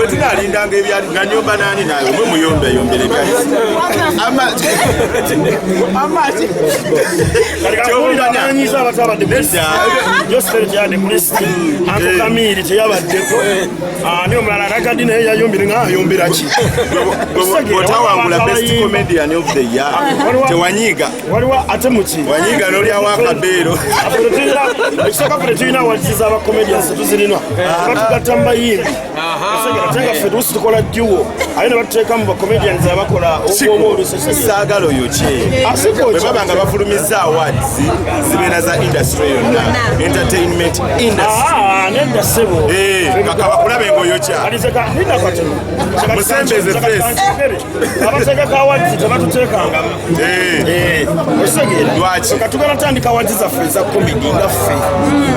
Bwe tunalindanga ebyali nga nyomba nani naye mwe muyombe yombere ebyali. Ama Kati abatabadde ku list. Joseph teyabadde ku list, Uncle Kamiri teyabaddeko, ani omulala, Ragga Dee naye yayombere nga ayombera ki? Bw'otawangula Best Comedian of the Year, tewanyiiga? Waliwo ate muki? Wanyiiga n'olyawo akabeero. Ekisooka, ffe tetulina awards z'aba comedians, tuzirina, batugatta mu bayimbi. Otegera? Ate nga ffe tusi tukola duo, aye ne batuteeka mu bacomedians abakola obwoba olusese. Saagala oyo kye. Asiko. Bwe baba nga bafulumizza awards, zibeera za industry yonna, entertainment industry. Nedda ssebo. Kaka bakulabe ng'oyokya. Linda katono. Musembeze face. Abategeka awards tebatuteekangamu. Okitegeera? Lwaki? Ka tugenda tandika awards zaffe eza comedy nga ffe,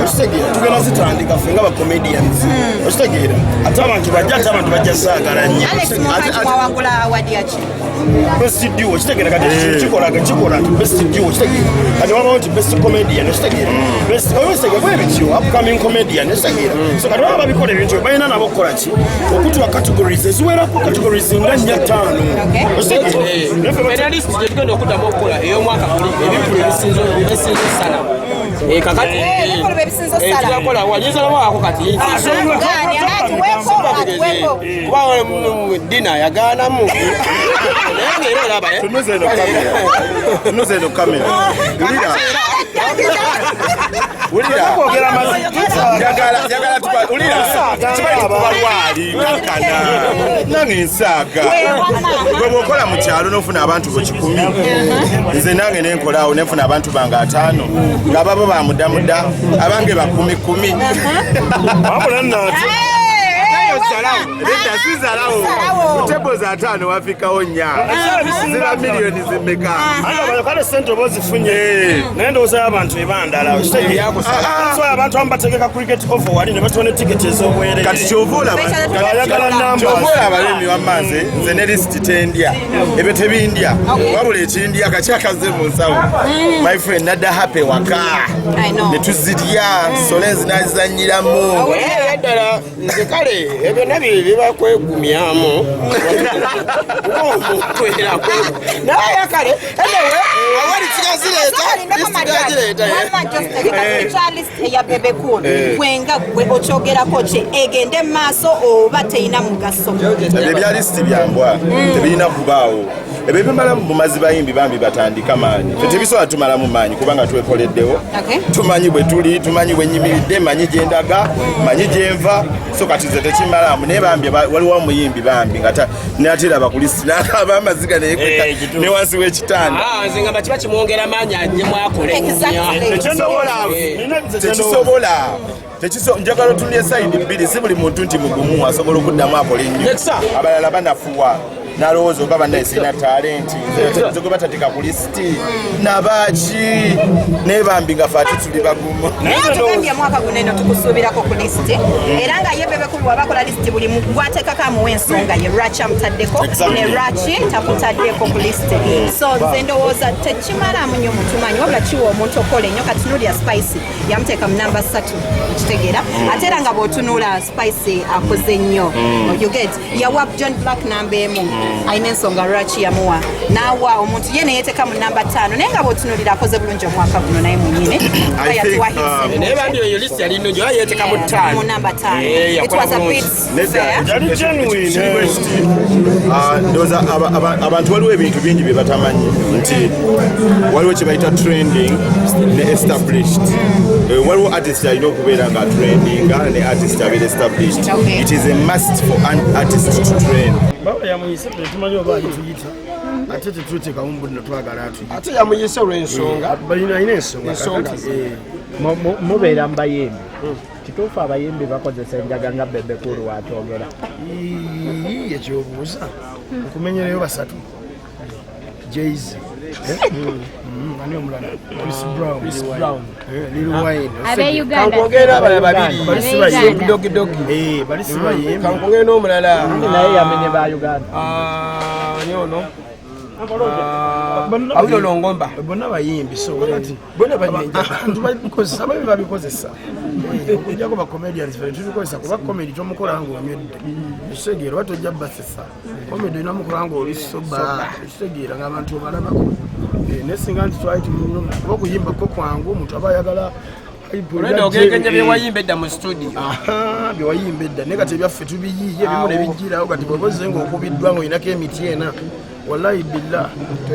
okitegeera? Tugenda zitandika ffe nga bacomedians, okitegeera? Ate abantu bajja, ate abantu bajja saagala nnyo. Alex Muhangi, mwawangula award yaki? Best duo, okitegeera? Kati kikola kikola nti best duo, okitegeera? Kati wabawo nti best comedian, okitegeera? Best, okitegeera, bwe bityo, upcoming comedian, okitegeera? So kati baba babikola ebintu ebyo, balina nabo okukola ki? Okutuwa categories eziwerako, categories nga nnya, ttaano, okitegeera? Naye ffe Era list gye tugenda okuddamu okukola ey'omwaka guli, ebivvulu ebisinze okusala. Kakati Ebivvulu bye bisinze okusala. Tunakola walinsalawo kati. Gaani, atuweeko, atuweeko. Kuba dina yagaanamu, naye ngaera olaba Tunuze eno kamera, tunuze eno kamera. Wulira, wulira. Kwogera amazima. Njagala wulira, kimanyi kuba lwali kankana nange nsaaga. Gwe bw'okola mu kyalo n'ofuna abantu bo 100, nze nange nenkolaawo nenfuna abantu bange 50, nga babo bamudamuda, abange bakumi kumi. Wabula nno ate Nedda, sizalawo. Ku tables 50 wafikawo nnya, ziba miliyoni zimeka? Ate kale sente oba ozifunye, naye ndowooza y'abantu eba ndala. So abantu abamu bategeka Cricket Oval wali ne batwala tiketi ez'obwereere. Kati kyova olaba Ayagala numbers. Kyova olaba lemi wamma, nze ne lisiti tendya, ebyo tebindya. Wabula ekindya kakyakaze mu nsawo, my friend, nadda happy waka. I know. Ne tuzirya solenzi nazizanyiramu. Era ddala nze kale ebyo nabyo biba kwegumyamu ng'omuntu era naye kale anyway awali kigazireeta list gazireeta. Ekya list eya Bebe Cool, gwenga gwe okyogerako ki? Egende mu maaso oba teyina mugaso? Ebyo ebya lisiti byambwa, tebirina kubaawo. Ebyo bimalamu bumazi bayimbi bambi batandika maanyi. Fe tebisobola tumalamu maanyi kubanga twekoleddewo. Tumanyi bwe tuli, tumanyi bwe nyimiridde, manyi gyendaga, manyi gyenva. So kati nze tekimalamu, naye bambi waliwo omuyimbi bambi nga nateraba ku lisiti n'akaaba amaziga neyekweka ne wansi w'ekitanda. Ah, nze ngamba kiba kimwongera maanyi ajje mwakole. Tekisobola. Njagala otunula e side bbiri. Si buli muntu nti mugumu asobola okuddamu akola ennyo. Nexa. Abalala banafuwa nalowooza oba bannaye sirina talent, nze gwe batateeka ku lisiti nabaki? Naye bambi nga fe ate tuli bagumu. Naye tugambye mwaka guno eno tukusuubirako ku lisiti, era nga ye Bebe Cool bw'abakola lisiti, buli gwateekako amuwa ensonga ye lwaki amutaddeko ne lwaki takutaddeko ku lisiti. So nze ndowooza tekimalaamu nnyo mutumanyi, wabula kiwa omuntu okukola ennyo. Katunuulya Spice, yamuteeka mu namba 3, okitegeera? Ate era nga bw'otunuula Spice akoze nnyo, you get? Yawa John Black namba 1, alina ensonga lwaki yamuwa, n'awa omuntu ye neyeteeka mu namba 5, naye nga bw'otunuulira akoze bulungi omwaka guno naye mwenyine. I think, Yatuwa hits ennungi. Naye bambi eyo list yali nnungi era yeeteka mu Yeah, 5. mu namba 5. Eh, It was a yakola bit bulungi. fair. Yali genuine. Ndowooza abantu waliwo ebintu bingi bye batamanyi nti waliwo kye bayita trending ne established. Waliwo artist alina okubeera nga trendinga ne artist abeera established. It is a must for an artist to trend. Baba yamuyise, tetumanyi oba alituyita, ate tetuteekamu mbuno twagala atuyite. Ate yamuyise olw'ensonga. Balina, alina ensonga. Ensonga. Kakati, Mubeera mu bayimbi, kituufu abayimbi bakozesa enjaga nga Bebe Cool wakyogera? Ii, ekyobuuza nkumenyereyo basatu: Jay-Z, ani omulala? Chris Brown. Chris Brown. Lil Wayne. Ab'Uganda. Kankwongere n'abalala babiri. Bali si bayimbi. Dogi Dogi. Bali si bayimbi. Kankwongere n'omulala. Naye yamenye ba Uganda. Ah, ani ono? Awilo Longomba. Bonna bayimbi, so kati Bonna banywa enjaga. Abantu babikozesa, ababi babikozesa. Okujjako ba comedians, ffe tubikozesa kuba comedy tomukola ng'onywedde, ekitegeera, oba tojja basesa. Comedy olina mukola ng'oli sober, ekitegeera, ng'abantu obalabako. Naye singa nti twali kuba okuyimba ko kwangu, omuntu aba ayagala Olwedde ogegenja byewayimba edda mu studio. Aha, byewayimba edda, naye kati ebyaffe tubiyiiye ebimu ne bijjirawo. Kati bw'oba ozze ng'okubiddwa ng'olinako emiti ena, wallahi billah,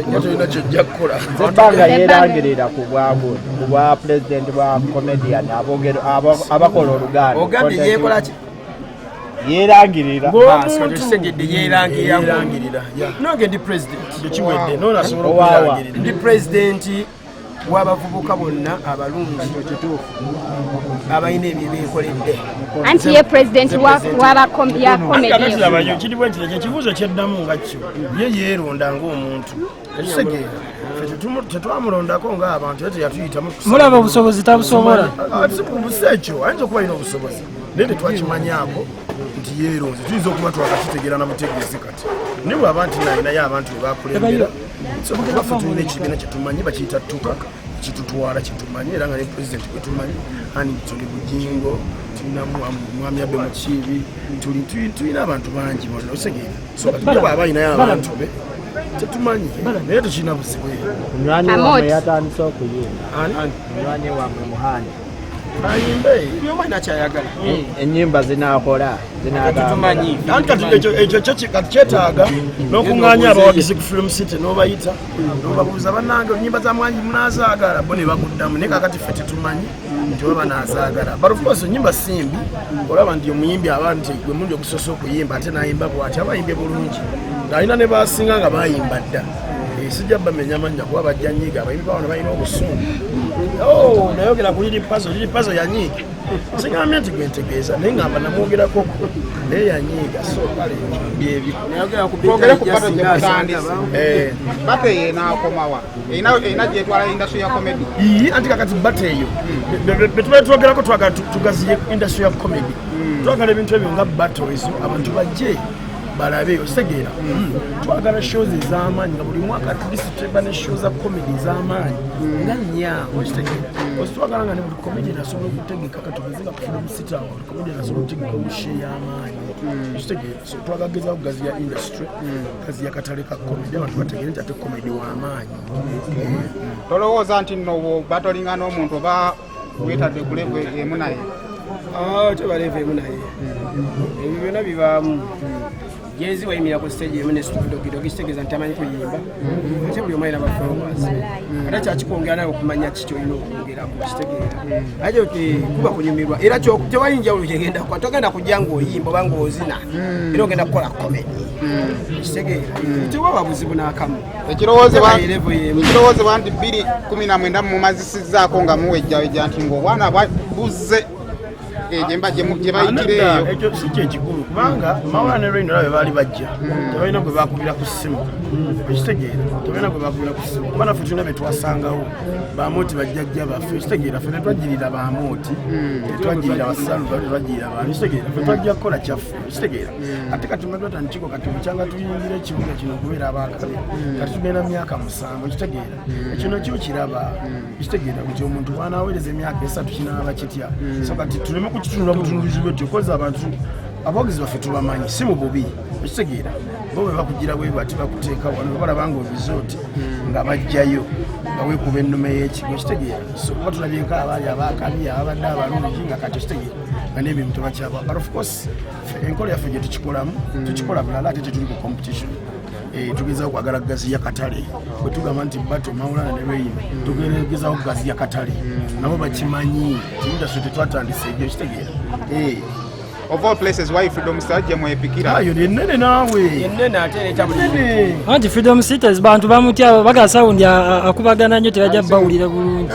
oba tolina kyojja kukola. Ebbanga yeerangirira ku bwagu ku bwa pulezidenti bwa comedian abakola oluganda. Ogambye yeekola ki? Yeerangirira. Baasi, kati okitegedde, yeerangirira. Yeerangirira, yeah. Nange ndi president. Kiwedde noona asobola Owaawa. okwerangirira. Ndi president w'abavubuka bonna abalungi abalina ebyo beekoledde. Anti ye president ya comedy. Kakati labayo kiri bwe nti ekyo ekibuuzo kyeddamu nga kyo ye yeeronda ng'omuntu, ekitegeera, ffe tetwamulondako ng'abantu, era teyatuyitamu. Mulaba obusobozi tabusobola. Busa ekyo ayinza okuba alina obusobozi, naye tetwakimanyaako nti yeeronze. Tuyinza okuba twakakitegeera na butegeezi kati, naye bw'aba nti nalinayo abantu be bakulembera, so baffe tulina ekibiina kyetumanyi, bakiyita Tukaka, kitutwala kyetumanyi, era nga ne pulezidenti gwetumanyi Anitoni Bujingo, tulinamu mwami Abe Mukiibi, tulina abantu bangi bonna, osegeera. So kati ye bw'aba alinayo abantu be tetumanyi, naye tekirina buzibu. Munywanyi Amot. wammwe yatandise okuyimba. Ani? Munywanyi wammwe Muhani. Ayimbe. Buli omu alina kyayagala. Ennyimba zinaakola, zinatambula. Tumanyi. Anti kati ekyo kati kyetaaga n'okuŋŋaanya abawagizi ku Film City, n'obayita n'obabuuza, bannange, ennyimba za mwanyi munaazaagala? Bo ne baguddamu. Naye kakati ffe tetumanyi nti oba banaazaagala, but of course ennyimba simbi. Olaba nti omuyimbi aba nti gwe mundi ogusoose okuyimba, ate n'ayimba bw'ati, aba ayimbye bulungi ng'alina ne basinga nga bayimba dda. Sijja bamenya mannya kuba bajja nyiiga. Abayimbi bawano balina obusungu. Oh, nayogera ku Lili Pazo, Lili Pazo yanyiiga. Sigambye nti gwe ntegeeza, naye ngamba namwogerako, naye yanyiiga. So kale byebyo. Nayogera ku Twogere ku Peter battle gye Jasinga mutandise. asinga. Battle eyo enaakomawa? Erina gyetwala industry ya comedy? Ii, anti kakati battle eyo betuba twogerako, twagala tugaziye industry ya comedy. Twagala ebintu ebyo nga battle ezo abantu bajje balabe, okitegeera. Twagala shows ez'amaanyi nga buli mwaka at least tuba ne show za comedy ez'amaanyi nga nnya, okitegeera. Osi twagala nga ne buli comedian asobola okutegeka, katugeze nga ku Film City awo, buli comedian asobola okutegeka show ey'amaanyi, okitegeera. So twagala gezaako kugaziya industry, gaziya katale ka comedy, abantu bategeere nti ate comedy w'amaanyi. Tolowooza nti nno batolinga n'omuntu oba weetadde ku level emu naye? Ah, teba level emu naye, ebyo byonna bibaamu. Jay-Z wayimira ku stage emu ne Snoop Dogg Dogg, kitegeeza nti amanyi kuyimba? Ate buli omu alina ba followers, ate kyakikwongera nawe okumanya ki kyolina okwongerako, kitegeera. Ate kuba kunyumirwa, era tewali njawulo kyegenda kuba. Togenda kujja ng'oyimba oba ng'ozina, era ogenda kukola comedy, kitegeera. Tewaba buzibu n'akamu. Ekirowoozebwa Teba level y'emu. Ekirowoozebwa nti 2019 mumazisizzaako nga muwejjawejja nti ng'obwana buzze gye gye bayitira Nedda, eyo. Ekyo si kyekikulu, kubanga Mawula ne Reino bwe baali bajja, tebalina gwe bakubira ku ssimu, ekitegeera. Tebalina gwe bakubira ku ssimu, kuba naffe tulina be twasangawo, bamooti, bajjajja baffe, ekitegeera. Ffe tetwajjirira bamooti, tetwajjirira basaluva, tetwajjirira bantu, ekitegeera. Ffe twajja kukola kyaffe, ekitegeera. Ate kati nga twatandikiko kati bukyanga tuyingira ekibuga kino okubeera abakabi, kati tugenda myaka 7, ekitegeera. Ekyo nakyo kiraba, ekitegeera, nti omuntu bw'anaaweereza emyaka 3 kinaaba kitya? So kati tuleme kukitunula butunulizi bwetyo, koza abantu abawagizi baffe tubamanyi, si mu bubi, ekitegeera. Bo bwe bakugira bwe bati bakuteeka wano, bwe balaba nga obize oti nga bajjayo nga weekuba ennume y'ekigo, ekitegeera. So kuba tulabyeko abaali abakabi ababadde abalungi nga kati, ekitegeera, nga n'ebintu tebakyaba. But of course ffe enkola yaffe gye tukikolamu, tukikola bulala, ate tetuli ku competition. Tugezaako kwagala kugaziya katale. Bwe tugamba nti battle Maulana ne Reino, tugezaako kugaziya katale, nabo bakimanyi ti industry tetwatandise ebyo, ekitegeera. Of all places, why Freedom City gye mwepikira? Ayo yenene naawe. Yenene ate ereeta buli Nene. Anti Freedom City bantu bamutya, baga sound akubagana nnyo, tebajja bawulira bulungi.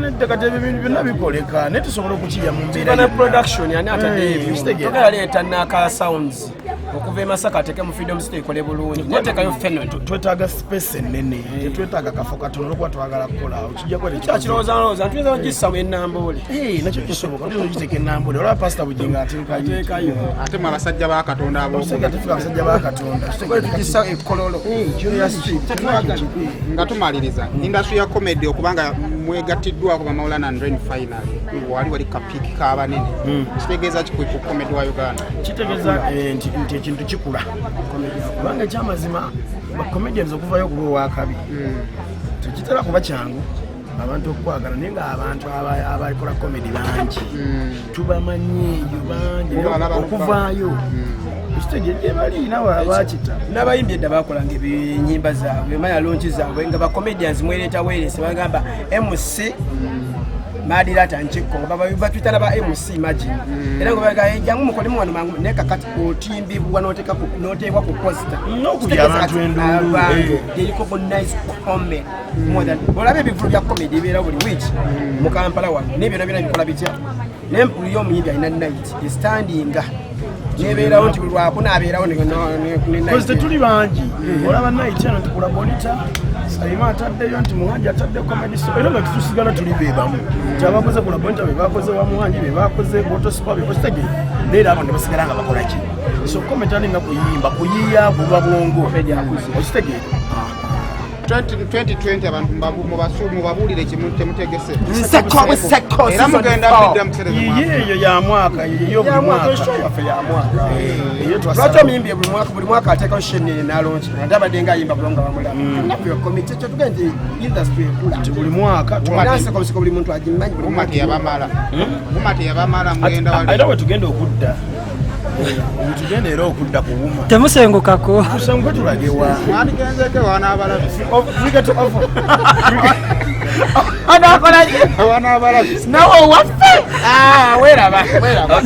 Nedda, kati ebyo bintu byonna bikoleka, naye tusobola okukirya mu mbeera Tuba ne yonna. production, ani atadde ebyo? Kitegeera. Togala leeta naka sounds. Okuva e Masaka ateeke mu Freedom City ekole bulungi, neteekayo Fenon. Twetaaga space ennene, tetwetaaga kafo katono olwokuba twagala kukolaawo. Kijja kuba Kyakirowooza ndowooza tuyinza ogissa mu Enamboole. Eh, nakyo kisoboka, tuyinza ogiteeka Enamboole. Olaba Pasita Bugingo ateekayo. Ateekayo. Ate mwe abasajja ba Katonda Omusajja, tefuka abasajja ba Katonda. Tukole tugissa ekololo. Nga tumaliriza, industry ya comedy okubanga mwegattiddwako Bamaulana and Ren, finally wali kapiiki k'abanene, kitegeeza ki ku comedy wa Uganda? Kitegeeza nti ekintu kikula, kubanga ekyamazima bacomedians okuvayo okuba owakabi tekitera kuba kyangu abantu okukwagala, naye nga abantu abakola comedy bangi, tubamanyi eyo bangi. Mubalaba. Okuvaayo ekitegeera gye bali nawe abakita. N'abayimbi edda bakolanga ebinyimba zaabwe, maya launch zaabwe nga bacomedians mwereeta weerese, bagamba MC Madirata Nkikko, batwita naba MC. Imagine, era nga baga jangu mukolemu wano mangu, naye kakati otimbibwa n'oteekwa ku poster. N'okubya abantu enduulu, Abantu eh. they recognize comedy more than olaba ebivulu bya comedy ebibeera buli week mu Kampala wano, naye byonna byonna bikola bitya? Naye mpulira omuyimbi alina night estandinga nebeerawo nti buli lwakuna abeerawo ne Because tetuli bangi. Olaba night eno nti kula Bonita Saima ataddeyo, nti Muhanji atadde comedy store, era nga tusigala tuli bebamu, nti abakoze kula Bonita be bakoze wa Muhanji, be bakoze Gotospa, be bakitegere, naye era abantu ne basigala nga bakola ki? So comedy alinga kuyimba, kuyiya buba bwongo, okitegeera? 2020 abantu mubabuulire kimu temutegese. Nseko, nseko, Era season mugenda four. bidda musereze mwaka. Yiye eyo ya mwaka, eyo buli mwaka. Show yaffe ya mwaka. Eyo twasala. Lwaki omuyimbi buli mwaka ateekawo shenene n'alaunch, ate abadde nga ayimba bulonga bamulaba? Naffe komite kyetugenda nti industry ekula. Nti buli mwaka Era nseko nseko buli muntu agimanyi buli Uma muntu. teyabamala, Uma teyabamala, mugenda wali. Era wetugenda okudda, wetugenda era okudda ku Wuma. Temusengukako. Tusenguke tulagewa? Mwandigenzeko wanaabalabi. Anakola Wanaabalabi. nawe owaffe. Ah, weraba weraba.